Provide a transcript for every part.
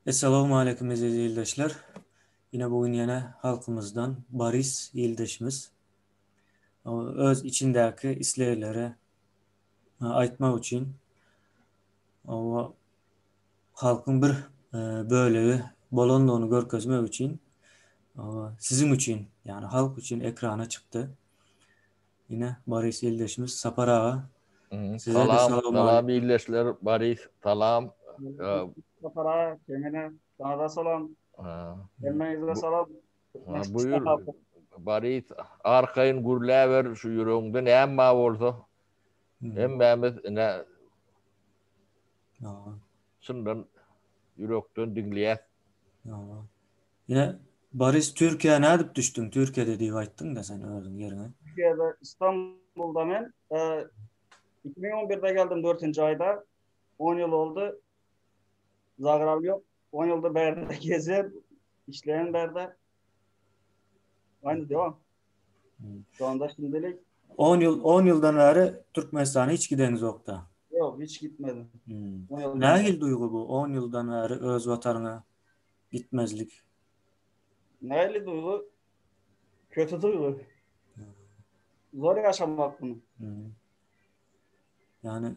Essalawmaleýkum eziz ildeşler. Ine bu gün ýene halkymyzdan Boris ildeşimiz öz içindäki islegleri aýtmak üçin halkyň bir bölegi bolandygyny görkezmek üçin siziň üçin ýagny halk üçin ekrana çykdy. Ine Boris ildeşimiz Sapar aga. Size de salam. Salam ildeşler Boris salam. Sapar aga kemine sana da salam. Hemmäňize salam. Buyur Boris arkaýyn gürläber şu ýüregiňde näme bar bolsa. Hemmämiz ine çyndan ýürekden diňleýäs. Ine Boris Türkiýä nädip düşdüň? Türkiýede diýip aýtdyň-da sen özüň ýeriňe. Türkiýede İstanbulda men 2011-de geldim 4-nji aýda. 10 ýyl boldy. Zagram ýok. 10 ýyldyr bärde gezýän, işleýän bärde. Aynı devam. Şu anda şimdilik 10 ýyl 10 ýyldan bäri Türkmenistana hiç gideňizokda. Ýok, hiç gitmedim. Hmm. Nähili duýgy bu 10 ýyldan bäri öz watanyňa gitmezlik? Nähili duýgy? Kötü duýgy. Zor ýaşamak bunu. Hmm. Ýani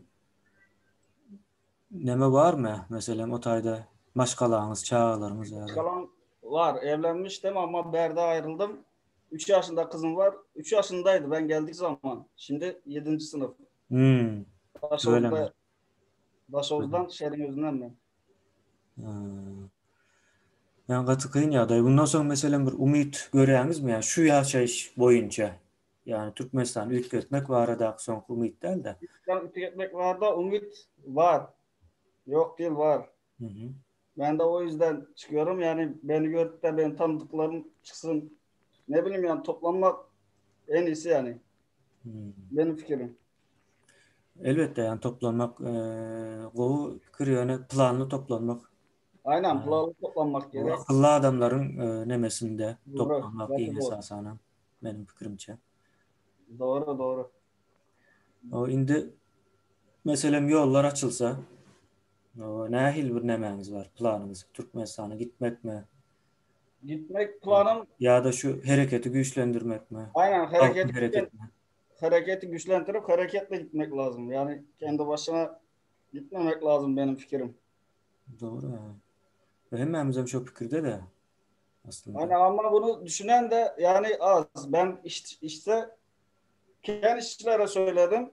Neme barmy meselem o taýda maşgalaňyz çagalaryňyz ýa-da? Maşgalam bar evlenmişdim amma bärde aýryldym. 3 ýaşynda kyzym bar. 3 ýaşyndaydy ben geldik zaman. Şimdi 7. sınıf. Hmm. Daşoguzda Daşoguzdan şäheriň özünden men. Hmm. Ýa gaty kyn ýagdaý. Bundan soň meselem bir umyt görýäňizmi ýa şu ýaşaýyş boýunça? Ýagny Türkmenistany üýtgetmek baradaky soňky umyt däl-de. Türkmenistany üýtgetmek barada umyt bar. Ýok değil bar. Ben de o yüzden çıkıyorum. Yani beni görüp de benim tanıdıklarım çıksın. Ne bileyim yani toplanmak en iyisi yani. Benim fikrim. Elbetde yani toplanmak gowy pikir ýöne planly toplanmak Aynen planly toplanmak gerek. Akylly adamlaryň nemesinde toplanmak iň esasanam. Meniň pikirimçe. Dogry, dogry. O indi meselem ýollar açylsa, o nähili bir nemäňiz bar, planyňyz? Türkmenistana gitmekmi? Gitmek planym ýa-da şu hereketi güýçlendirmekmi? Aynen, hereketi güýçlendirmek. Hereketi güýçlendirip, hereketle gitmek lazym. Yani kendi başına gitmemek lazım benim fikrim. Dogry. Hemmämizem şo pikirde-de. Aslında. Hani ama bunu düşünen de yani az. Ben iş, işte kendi işçilere söyledim.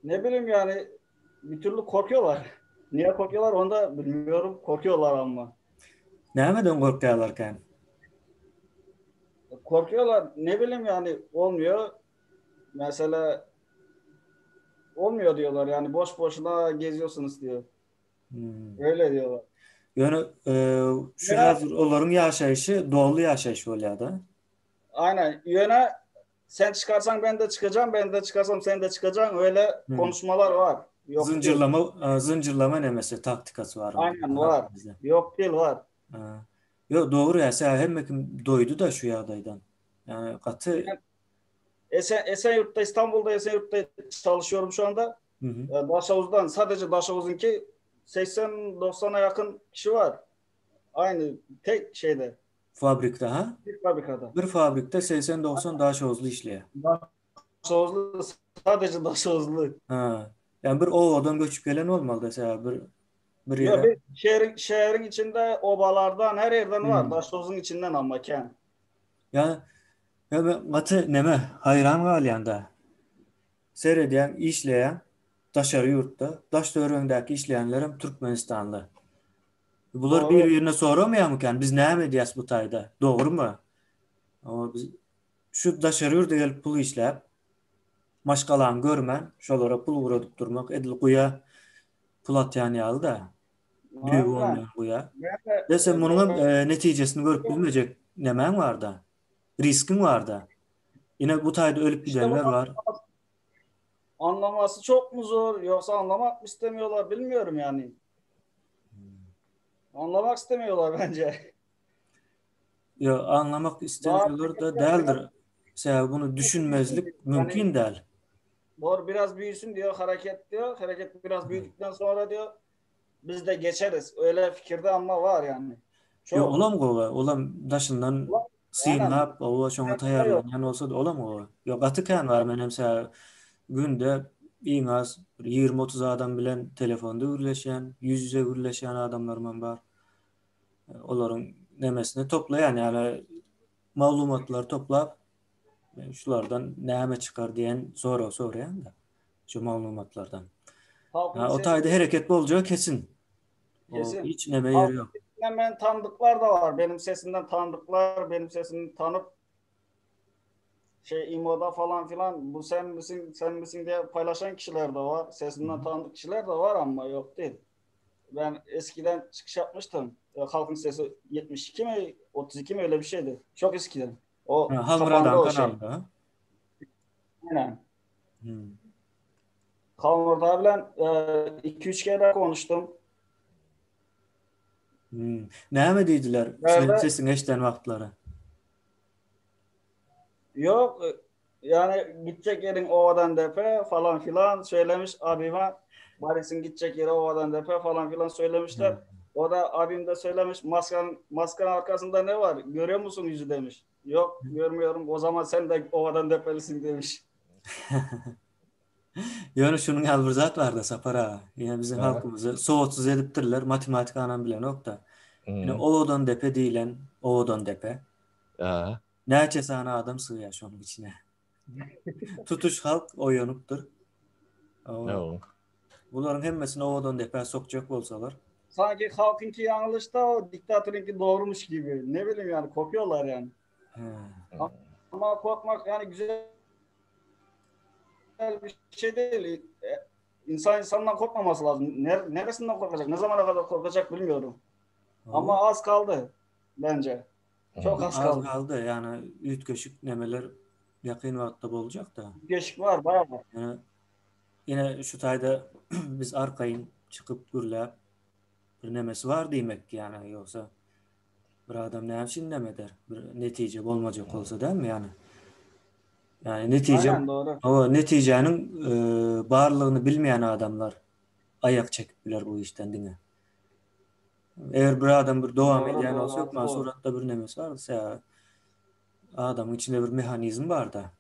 Ne bileyim yani bir türlü korkuyorlar. Niye korkuyorlar onu da bilmiyorum. Korkuyorlar ama. Nämeden korkýarlarkan? Korkuyorlar. Ne bileyim yani olmuyor. Mesela olmuyor diyorlar yani boş boşuna geziyorsunuz diyor. Hmm. Öyle diyorlar. Ýöne e, şu häzir olaryň ýaşaýşy doly ýaşaýyş bolýar-da. Aynen. Ýöne sen çıkarsan ben de çıkacağım, ben de çıkarsam sen de çıkacaksın. Öyle hmm. konuşmalar var. Yok zıncırlama değil. E, zıncırlama nemesi taktikası var. Aynen var. Bizde. Yok değil var. Yok dogry ýa sen hemme kim doýdy da şu ýagdaýdan. Ýani gaty Esen, Esenyurt'ta İstanbul'da Esenyurt'ta çalışıyorum şu anda. Hı hı. E, Daşavuz'dan sadece Daşavuz'unki 80-90'a yakın kişi var. Aynı tek şeyde. Fabrikde ha? Bir fabrikada. Bir fabrikde 80-90 Daşavuzly işleýär. Daşavuzlu sadece Daşavuzlu. Ha. Yani bir obadan göçüp gelen olmaly mesela bir bir Yok, ýere. bir şehrin, şehrin içinde obalardan her yerden var. Hmm. Daşavuz'un içinden ama ken. Yani ya ben gaty neme haýran galýan-da. Seredýän, işleýän daşary ýurtda, daş-töweregindäki işleýänlerem türkmenistanly. Bular Dogry. bir-birine soramaýarmykan, biz näme edýäs bu taýda, dogrumy? Hawa, biz şu daşary ýurda gelip pul işläp, maşgalaňy görmän, şolara pul ugradyp durmak edil guýa pul atýan ýaly-da. Düýbi bolmaýan guýa. We sen munuňam netijesini görüp bilmejek nemäň bar-da, riskiň bar-da. Ine bu taýda ölüp gidenler bar. Anlamasy çok mu zor yoksa anlamak mı istemiyorlar bilmiyorum yani. Anlamak istemiyorlar bence. Ýok, anlamak istemiyorlar da däldir. Sebäbi bunu düşünmezlik mümkin däl. Doğru biraz büyüsün diyor hareket diyor. Hareket biraz büyüdükten sonra diyor. Biz de geçeriz. Öyle fikirde ama var yani. Çok. Ýok, olam gowy. Olam daşyndan synlap, owa şoňa taýýarlanýan bolsa-da olam gowy. Ýok, gaty kän bar. Men hem sä günde iň az bir 20-30 adam bilen telefonda gürleşýän, ýüz-ýüze gürleşýän adamlarymam bar. Olaryň nemesini toplaýan, ýagny maglumatlary toplap, şulardan näme çykar diýen sorag soraýan-da. Şu maglumatlardan. Ha, o taýda hereket boljagy kesin. Kesin. Hiç neme ýeri ýok. Men tanıdıklar da var. Benim sesimden tanıdıklar, benim sesimi tanıp şey imoda falan filan bu sen misin sen misin diye paylaşan kişiler de var. Sesimden tanıdık kişiler de var ama yok değil. Ben eskiden çıkış yapmıştım. E, Halkın Sesi 72 mi 32 mi öyle bir şeydi. Çok eskiden. O ha, kapandı o şey. Kanalda. Aynen. Hmm. Kalmurda bilen 2-3 e, kere konuştum. Hmm. Näme diýdiler? Sen sesiň eşden wagtlary. Yok e, yani gidecek yerin Ovadan Depe falan filan söylemiş abime. Baris'in gidecek yeri Ovadan Depe falan filan söylemişler. Hmm. O da abim de söylemiş maskanın, maskanın arkasında ne var? Görüyor musun yüzü demiş. Yok görmüyorum o zaman sen de Ovadan Depelisin demiş. Ýöne şunuň ýaly bir zat barda Sapar aga. Ýene biziň halkymyzy sowatsyz edipdirler, matematikanam bilenok-da. Ine Owadan depe diýlen Owadan depe. Näçe sany adam sygýar şonuň içine. Tutuş halk oýanypdyr. Bularyň hemmesini Owadan depä sokjak bolsalar. Sanki halkynky ýalňyş da o diktatoryňky dogrumyş gibi. Ne bileyim yani korkuyorlar yani. Ama korkmak yani güzel bir şey değil. E, insan insandan korkmaması lazım. Neresinden korkacak? Ne zamana kadar korkacak bilmiyorum. Ama az kaldı bence. Çok az, az kaldı. kaldı. Yani üýtgeşik nemeler ýakyn wagtda boljak da. Üýtgeşik var, bayağı var. Yani, ýene şu taýda biz arkaýyn çykyp gürläp bir nemesi var diýmek yani ýogsa Bir adam näme üçin neme eder? Bir netije bolmajak bolsa dälmi ýany? Ýani netije Aynen doğru. Hawa, netijäniň e, barlygyny bilmeýän adamlar aýak çekip biler bu işden diňe. Eger bir adam bir dowam Doğru edýän doğru bolsa hökman hakly. suratda bir nemesi bar. Sebäbi adamyň içinde bir mehanizm bar-da.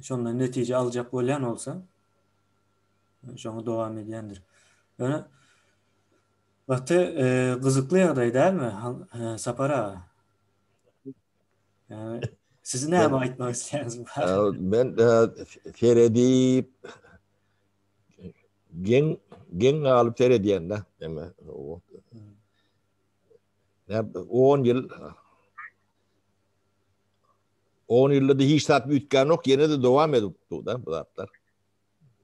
Şondan netije aljak bolýan bolsa, şoňa dowam edýändir. Ýöne Gaty gyzykly ýagdaý dälmi Sapar aga? Ýa siz näme aýtmak isleýäňiz bu barada? Men seredip geň geň galyp seredýän-de. Näme 10 ýyl 10 ýylda-da hiç zat üýtgänok, ýene-de dowam edip dur-da bu zatlar.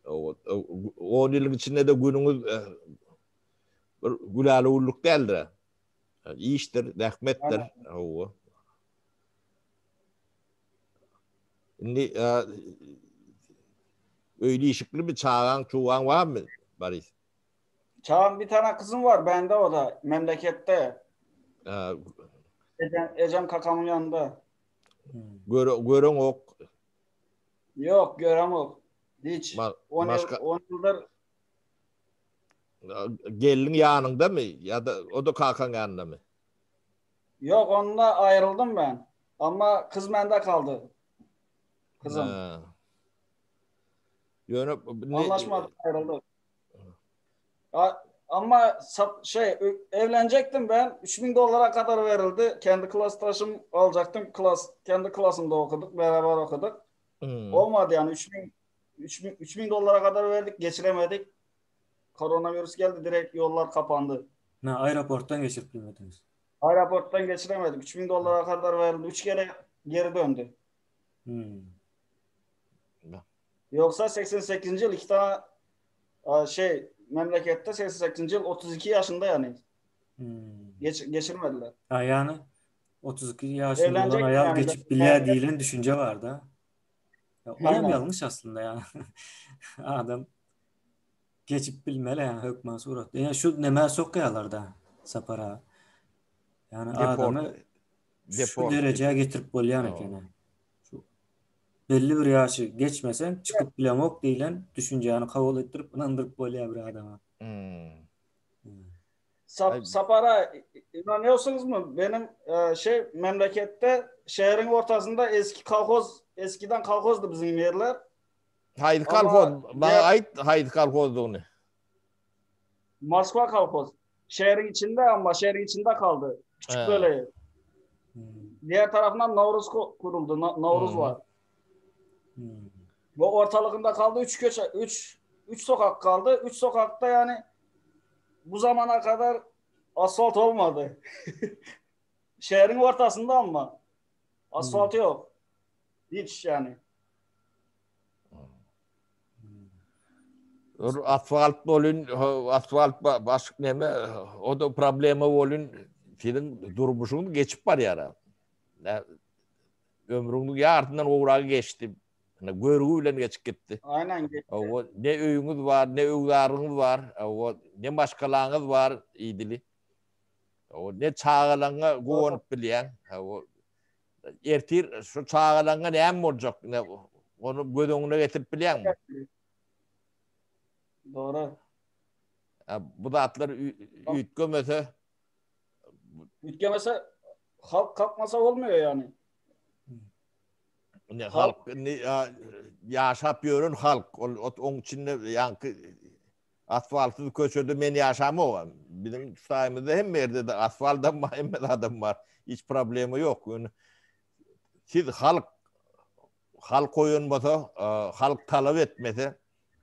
10 ýylyň içinde-de günüňiz Bir gülälü gulluk däldir. Işdir, zähmetdir. Hawa. Indi öýli işiklimi çagaň, çugaň barmy, Boris? Çagam bir tane kızım var bende o da memlekette. Ejem, ejem kakamın yanında. Göre, göreňok. Yok göremok. Hiç. Ma, 10 yıl, 10 yıldır Gelniň ýanyňdamy ýa-da o-da kakaň ýanyndamy? Ýok, onda aýryldym men. Amma kyz mende kaldy. Kyzym. Ýöne Anlaşmadyk, aýryldyk. Amma şey evlenecektim ben. 3000 dolara kadar verildi. Kendi klastaşım alacaktım. Klas kendi klasımda okuduk, beraber okuduk. Hmm. Olmadı yani 3000 3000 3000 dolara kadar verdik, geçiremedik. Koronavirus geldi direkt yollar kapandı. Na aeroportdan geçirip bilmediňiz. Aeroportdan geçiremedik. 3000 dolara kadar verildi. 3 kere geri döndü. Hmm. Yoksa 88. yıl iki tane şey memlekette 88. yıl 32 yaşında yani. Hmm. Geç, geçirmediler. Ha, yani 32 yaşında olan Evlenecek aýal yani. geçip bilýär diýlen düşünje bar da. Ya, olam Aynen. ýalňyş aslynda ýa. Adam geçip bilmeli ýa hökman suratda. Ýa şu nämä sokýarlar da Sapar aga. Ýani adamy şu Deport. derejä getirip bolýan eken. Şu belli bir ýaşy geçmeseň çykyp bilemok diýlen düşünjäni kabul etdirip ynandyryp bolýar bir adama. Hmm. Sap, Sapara inanıyorsunuz mu? Benim e, şey memlekette şehrin ortasında eski kolhoz, eskiden kolhozdu bizim yerler. Haýsy kolhoz? Maňa aýt haýsy kolhozdygyny. Moskwa kolhoz. Şehrin içinde ama şehrin içinde kaldı. Küçük He. böyle. Hmm. Diğer tarafından Navruz kuruldu. Na Navruz hmm. var. Hmm. Bu ortalığında kaldı 3 köşe 3 3 sokak kaldı. 3 sokakta yani bu zamana kadar asfalt olmadı. Şehrin ortasında ama asfalt hmm. yok. Hiç yani. Asfalt bolun, asfalt başka neme, o da problema bolun, siziň durmuşyňyz geçip barýar. Ömrüňiň ýarysyndan gowragy geçdi. Ine görgi bilen geçip gitdi. Aynen geçdi. O ne öýüňiz bar, ne öwzaryňyz bar, o ne maşgalaňyz bar idili. O ne çagalaňa guwanyp bilýäň. O ertir şu çagalaňa näme boljak? Ne ony göz öňüne getirip bilýäňmi? Dogry. Bu zatlar üýtgemese üýtgemese halk kalkmasa bolmuyor yani. Ne halk ne ýaşap ýören halk ol oň içinde ýaňky asfaltsyz köçede men ýaşamok. Biziň saýymyzda hemme ýerde de asfaltam bar, hemme zadam bar. Hiç problema ýok. Ýöne siz halk halk oýanmasa, halk talap etmese,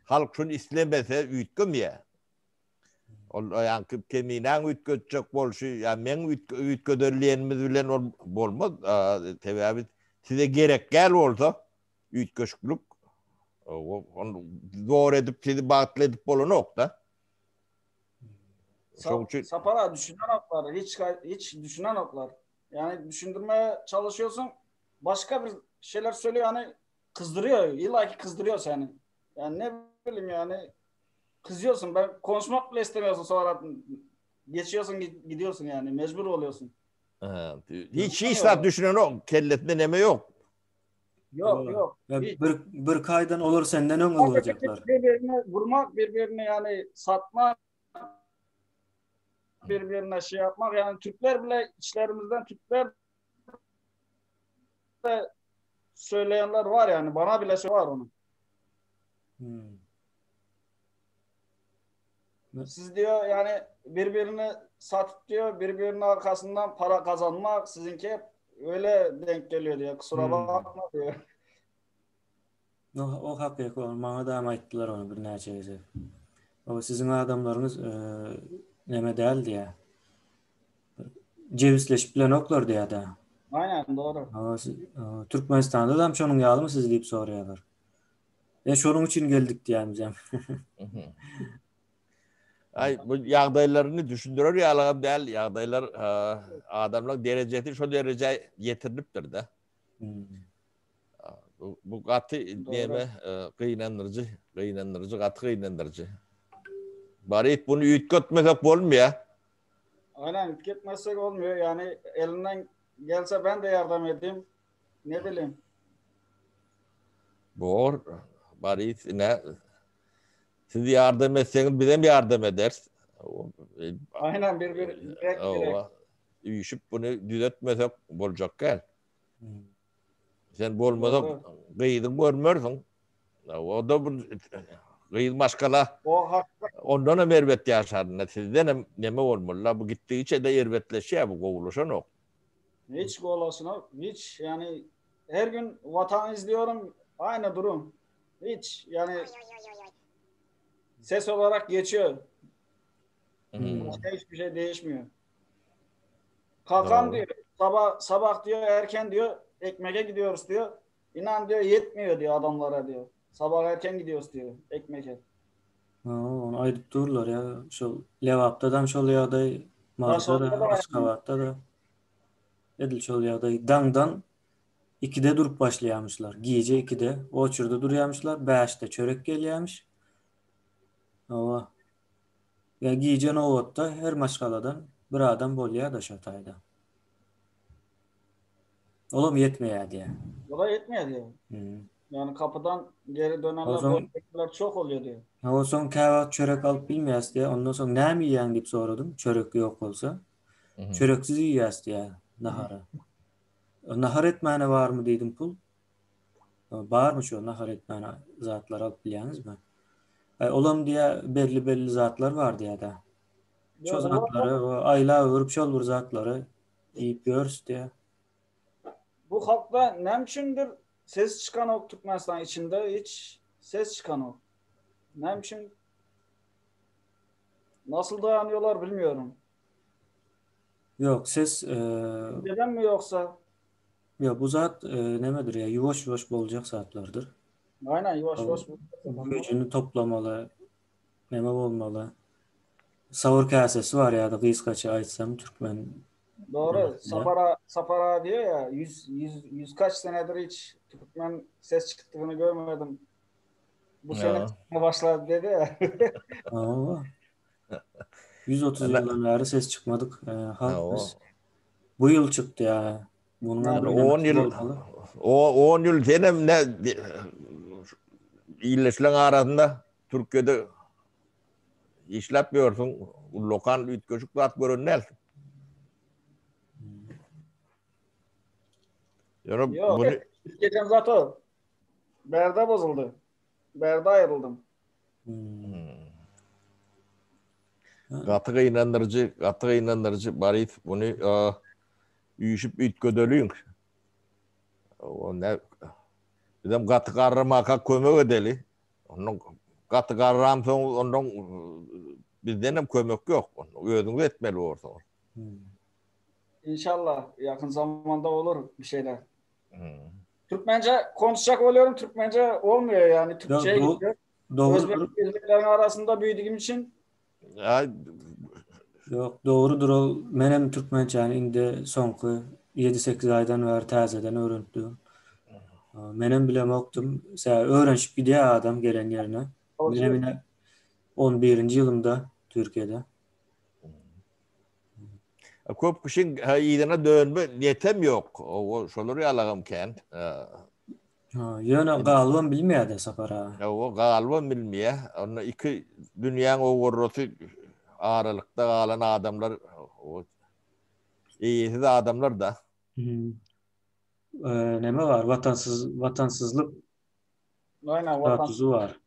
halk şuny islemese üýtgemeýär. Ol ýaňky keminäň üýtgetjek bolşy, ýa meň üýtgeder diýenimiz bilen ol bolmaz. Sebäbi size gerek däl bolsa üýtgeşiklik ony zor edip sizi bagtly edip bolanok-da. Şoň üçin Sapar aga düşünenoklar, hiç hiç düşünenoklar. Yani düşündirmeye çalışıyorsun, başka bir şeyler söylüyor yani kızdırıyor, illaki kızdırıyor seni. Yani ne bileyim yani kızıyorsun. Ben konuşmak bile istemiyorsun sonra geçiyorsun gidiyorsun yani mecbur oluyorsun. Hiç hiç zat düşünenok, kellesinde neme yok. Yok yok. Bir, bir kaydan olur senden öň olacaklar. Birbirini vurmak, birbirini yani satmak, birbirine şey yapmak yani Türkler bile içlerimizden Türkler de söyleyenler var yani bana bile şey var onun. Hmm. Siz diyor yani birbirini satıp diyor birbirinin arkasından para kazanmak sizinki hep öyle denk geliyor diyor. Kusura hmm. bakma diyor. O, o hakyky ol. Maňa da aýtdylar ony birnäçe gezek. O siziň adamlaryňyz e, neme däl diýä. Jebisleşip bilenoklar diýä-de. Aynen doğru. Türkmenistanda da şonuň ýalymy siz diýip soraýarlar. E şonuň üçin geldik diýýän bizem. Ay bu ýagdaýlaryny düşündirer ýalygam däl. Ýagdaýlar adamlaryň derejesi şo derejä ýetirilipdir-de. Hmm. Bu, bu gaty näme gynandyryjy, gynandyryjy, gaty gynandyryjy. Baryp bunu üýtgetmesek bolmaýar. Aynen üýtgetmesek olmuyor. Yani elinden gelse ben de yardım edeyim. Ne bileyim. Bor, Baryp ne siz yardım etseňiz bizem yardım ederiz. Aynen bir bir direkt direkt. Üýşüp bunu düzetmesek boljak gel. Sen bolmasa gyzyň görmersiň. O da bir gyz maşgala. O hakda. Ondan hem erbet ýaşar. Sizden hem neme bolmaly. Bu gitdigiçe de erbetleşýär bu gowulaşanok. Hiç gowulaşanok. Hiç yani her gün vatan izliyorum. Aynı durum. Hiç yani ses olarak geçiyor. Hmm. Başka hiçbir şey değişmiyor. Kalkan diyor. Sabah sabah diyor erken diyor ekmeğe gidiyoruz diyor. İnan diyor yetmiyor diyor adamlara diyor. Sabah erken gidiyoruz diyor ekmeğe. Ha, ony aýdyp durlar ya. Şol Lebapda-dam şol ýagdaý, Maryda-da, Aşgabatda-da. Edil şol ýagdaý. Daňdan ikide durup başlaýarmyşlar. Gije ikide oçurda durýarmyşlar. Bäşde çörek gelýärmiş. Hawa. Ýa gije nobatda her maşgaladan bir adam bolýar-da şo taýda. Olam ýetmeýär diýýär. Ola ýetmeýär diýýär. Hmm. Yani kapıdan geri dönenler, Onsoň- çok oluyor diyor. Ha, onsoň käwagt çörek alyp bilmeýäs diýýär. Ondan soň näme iýýäň diýip soradym. Çörek ýok bolsa. Çöreksiz iýýäs diýýär nahara. Nahar etmäne barmy diýdim pul. Barmy şu nahar etmäne zatlar alyp bilýäňizmi? Aý, olam diýýär belli-belli zatlar bar diýýär-de. Şo zatlary aýlap öwrüp şol bir zatlary iýip ýörüs diýýär. Bu halkda näme üçindir ses çykanok Türkmenistan içinde hiç ses çykanok. Näme üçin nasıl dayanıyorlar bilmiyorum. Ýok, ses Neden mi yoksa? Ýok, bu zat nemedir ýa ýuwaş-ýuwaş boljak zatlardyr. Aynen ýuwaş ýuwaş. Güýjüni toplamaly, neme bolmaly. Sabyr käsesi bar ýa-da gysgaça aýtsam türkmen Doğru. Sapar Sapar ağa diyor ya 100 100 100 kaç senedir hiç Türkmen ses çıktığını görmedim. Bu sene başladı dedi ya. Hawa. 130 ýyldan bäri ses çykmadyk halk biz. Bu ýyl çykdy ýa. Munuň 10 ýyl 10 ýyl senem ne illeşleň arasynda Türkiýede işläp ýörsüň, ullakan üýtgeşik zat gören dälsiň. Ýöne muny geçen zat o. Bärde bozuldy. Bärde aýryldym. Hmm. Gaty gynandyryjy, gaty gynandyryjy Boris, muny üýşüp üýtgedeliň. O ne Bizem gaty garramaka kömek edeli. Ondan gaty garramsoň ondan bizdenem kömek ýok. Özüňiz etmeli borsuňyz. Hmm. İnşallah yakın zamanda olur bir şeyler. Hmm. Türkmence konuşacak oluyorum. Türkmence olmuyor yani. Türkçe'ye gidiyor. Doğru. Özbek, Özbeklerin arasında büyüdüğüm için. Ya, Ýok, dogrudyr ol. Menem türkmençäni indi soňky ýedi-sekiz aýdan bäri täzeden öwrenip durun. Menem bilemokdym. Sebäbi öwrenişip gidýär adam gelen ýerine. Menem ine on birinji ýylymda Türkiýede. Köp kişiň yzyna dönme niýetem ýok. O şolar ýalagam kän. Ýöne galybam bilmeýär-de Sapar aga. Ýok, galybam bilmeýär. Onda iki dünýäň owurrasy aralykda galan adamlar eýesiz adamlar-da. Neme bar? Watansyz, watansyzlyk Aynen vatan. Statusy bar.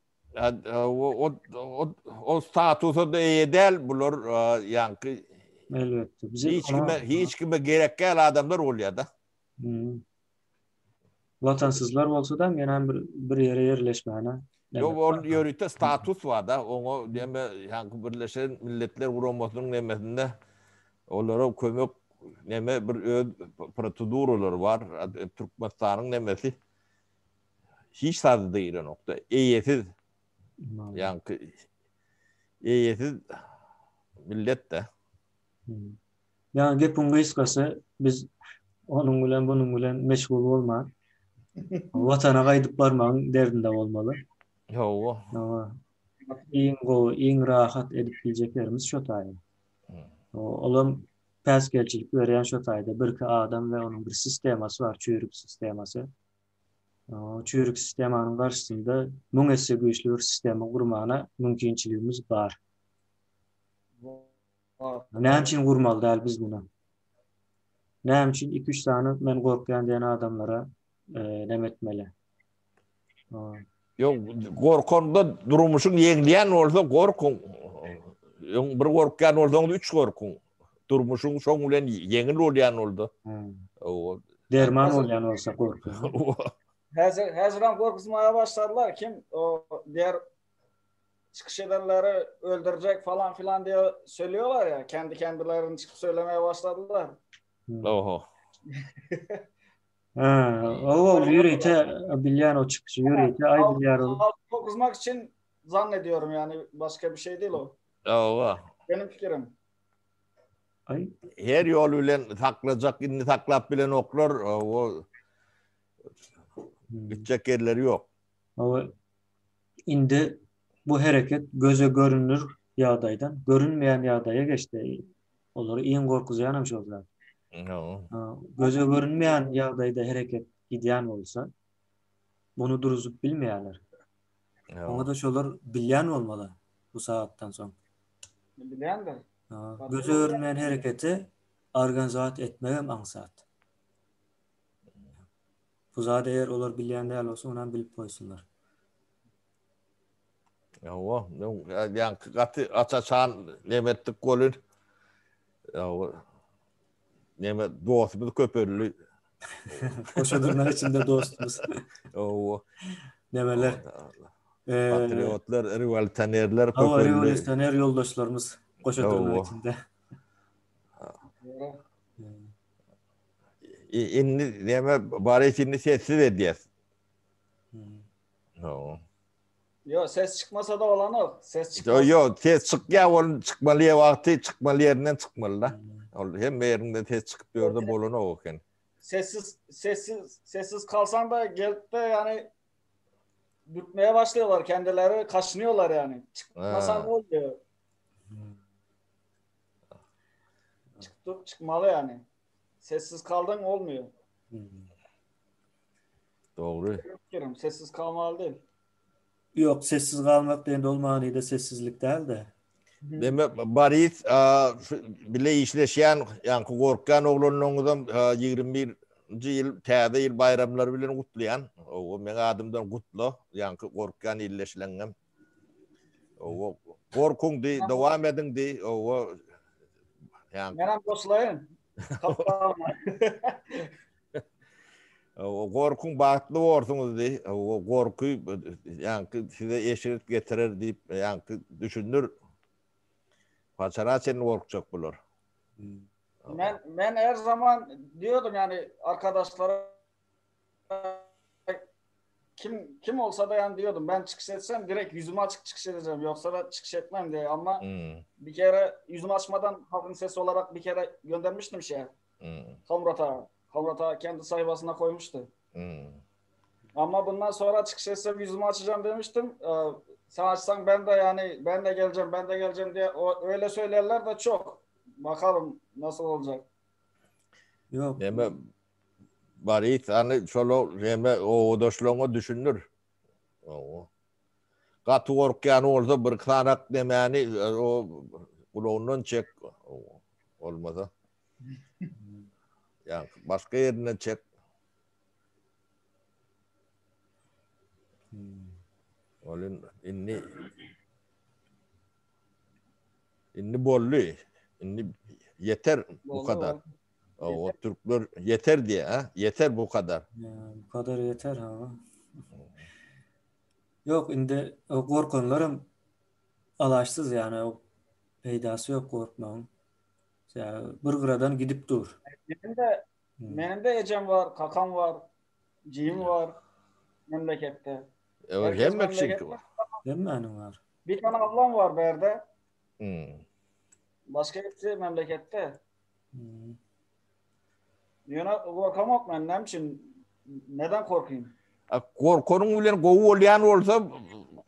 O o o statusa da eýe däl bular ýaňky. Elbetde. Bize hiç kime hiç kime gerek däl adamlar bolýar da. Hmm. Watansyzlar bolsa da ýene bir bir ýere ýerleşmäne. Ýok, ol ýörite status bar da, oňa näme ýaňky Birleşen Milletler Guramasynyň nemesinde olara kömek näme bir öz proseduralary bar. Türkmenistanyň nemesi hiç zady diýilenokda. Eýesiz. Ýaňky eýesiz millet-de. Ýa gepiň gysgasy biz onuň bilen bunuň bilen meşgul bolman watana gaýdyp barmagyň derdinde bolmaly. Hawa. Hawa. Iň gowy, iň rahat edip biljek ýerimiz şo taýy. Olam päsgelçilik berýän şo taýda birki adam we onuň bir sistemasy bar, çüýrük sistemasy. Çüýrük sistemanyň garşysynda müň esse güýçli bir sistema gurmana mümkinçiligimiz bar. Näme üçin gurmaly däl biz muny? Näme üçin iki-üç sany men gorkýan diýen adamlara neme etmeli? Ýok, gorkanda durmuşyň ýeňleýän bolsa gorkuň. Öň bir gorkýan bolsaňyz üç gorkuň. Durmuşyň şoň bilen ýeňil bolýan boldy. Derman bolýan bolsa gorky. Häzir häzirem gorkuzmaga başladylar. Kim o diğer çykyş edenleri öldürecek falan filan diye söylüyorlar ya. Kendi kendilerini çıkıp söylemeye başladylar. Oho. Ha, o ýörite bilýän o çykyşy ýörite aýdylýar ol. Korkuzmak için zannediyorum yani başka bir şey değil o. Owa. Benim fikrim. Ay. Her ýol bilen saklajak, indi saklap bilenoklar, o gitjek ýerleri ýok. Hawa. Indi bu hereket göze görünür ýagdaýdan görünmeýän ýagdaýa geçdi. Olary iň gorkuzýanam şol zat. Göze görünmeýän ýagdaýda hereket gidýän bolsa. Muny duruzyp bilmeýärler. Oňa-da şolar bilýän bolmaly bu sagatdan soň. Bilýändir. Göze görünmeýän hereketi organizat etmegem aňsat. Bu zady eger olar bilýän däl bolsa, onam bilip goýsunlar. Ýowa, ýaňky gaty aç-açan neme etdik welin, ýowa, neme dostumyz köpeldi. Goşa dyrnak içinde dostumyz. Ýowa. Nemeler? Patriotlar, rewolýusionerler köpeldi. Rewolýusioner ýoldaşlarymyz goşa dyrnak içinde. Indi näme Boris indi sessiz edýär. Hawa. Ýok, ses çykmasa da bolanok. Ses çykmasa. Ýok, ses çykýar, ol çykmaly wagty çykmaly ýerinden çykmaly da. Ol hemme ýerinden ses çykyp ýörde bolanok eken. Sessiz, sessiz, sessiz kalsan da gelip de yani dürtmeye başlıyorlar kendileri kaşınıyorlar yani. Çykmasan bolýar. Çykdyk çykmaly yani. Sessiz kaldın olmuyor. Dogry. Pikirim, sessiz kalmaly değil. Ýok, sessiz galmak diýende ol manyda sessizlik däl-de. Demek Boris bile işleşýän, ýaňky gorkýan oglanlaryňyzam 21-nji ýyl täze ýyl baýramlary bilen gutlaýan. Owa, meň adymdan gutla, ýaňky gorkýan ildeşleňňem. Owa, gorkuň diý, dowam ediň diý. Owa. Ýaňky. Menem goşulaýyn. Owa, gorkuň bagtly borsuňyz diý. Owa, gorky ýaňky size eşret getirer diýip, ýaňky düşündir. Haçana çenli gorkjak bular? Men men her zaman diýordum ýani arkadaşlara kim kim olsa da yani diyordum ben çıkış etsem direkt yüzümü açık çıkış edeceğim yoksa da çıkış etmem diye ama hmm. bir kere yüzümü açmadan halkın sesi olarak bir kere göndermiştim şeye. Hmm. Hamrat'a. Hamrat'a kendi sayfasına koymuştu. Hmm. Ama bundan sonra çıkış etsem yüzümü açacağım demiştim. Ee, sen açsan ben de yani ben de geleceğim ben de geleceğim diye o, öyle söylerler de çok. Bakalım nasıl olacak. Yok. Deme Baryt hany şol neme obadaşlaryňa düşündir. Owo. Gaty gorkýan bolsa bir sanak nemäni o gulagyndan çek. Bolmasa. Ýa başga ýerinden çek. Ol indi indi boldy. Indi ýeter bu kadar. O türkler ýeter diýe, ha? Ýeter bu kadar. Bu kadar ýeter ha. Ýok, indi gorkanlaram alaçsyz ýani peýdasy ýok gorkmagyň. Bir gyradan gidip dur. Meniň de meniň de ejem bar, kakam bar, jigim bar memleketde. Evet, hemme kişiňki bar. Hemmäniň bar. Bir tane ablam bar bärde. Hmm. Başga hepsi memleketde. Ýöne gorkamok men näme üçin neden korkayım? Gorkanyň bilen gowy bolýan bolsa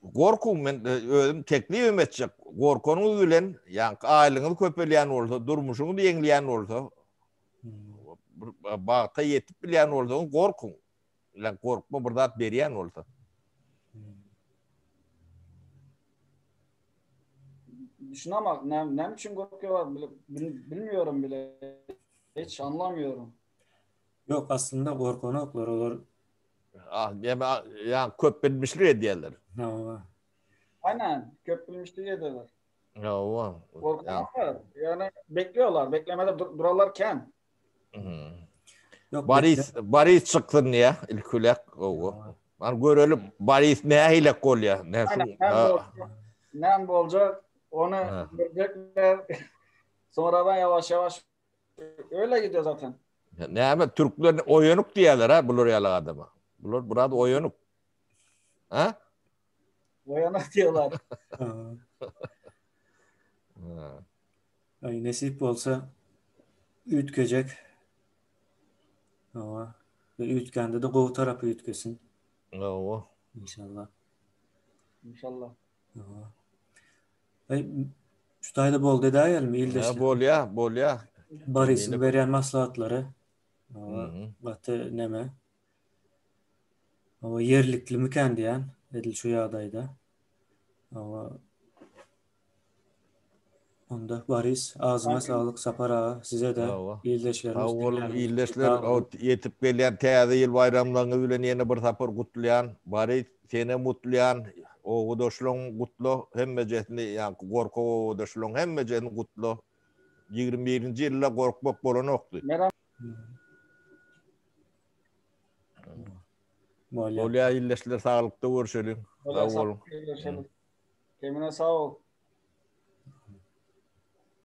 gorkuň men e, özüm teklip etjek. Gorkanyňyz bilen ýaňky aýlygyňyz köpelýän bolsa, durmuşyňyz ýeňleýän bolsa, bir bagta ýetip bilýän bolsaňyz gorkuň. Bilen gorkma bir zat berýän bolsa. Düşünemem. Ne, ne üçin gorkuyorlar bile, bilmiyorum bile. Hiç anlamıyorum. Yok aslında gorkanoklar olar. Ah, yani, yani köp bilmişlik edýärler. Hawa. Aynen, köp bilmişlik ediyorlar. Hawa. Gorkanoklar. Yani bekliyorlar. Beklemede dur durarlarken. Yok, Boris Boris çyksyn diýä ilk bilen gowy. Man görelim Boris nähili bolýar. Ne şu. Näme boljak? Onu görecekler. Sonradan yavaş yavaş öyle gidiyor zaten. Näme türkler oýanyk diýerler ha bular ýaly adama. Bular biraz oýanyk. Ha? Oýanyk diýerler. Aý nesip bolsa üýtgejek. Hawa. Ve üýtgände-de gowy tarapa üýtgesin. Hawa. Inşallah. Inşallah. Hawa. Aý şu taýda boldy edäýelmi ildeşler? Ha, bolýa, bolýa. Borisiň berýän maslahatlary. Hawa, gaty neme. Hawa ýerliklimikän diýýän edil şu ýagdaýda. Hawa. Onda Boris agzyňa saglyk Sapar aga size-de ildeşlerimiz Sag boluň ildeşler ýetip gelýän täze ýyl baýramlaryňyz bilen ýene bir sapar gutlaýan Boris senem gutlaýan obadaşlaryň gutla hemmejesini ýaňky gorkak obadaşlaryň hemmejesini gutla 21-nji ýylda gorkmak bolanokdy. Bolýa. Bolýa ildeşler saglykda görşeliň. Sag boluň. Kemine sag bol.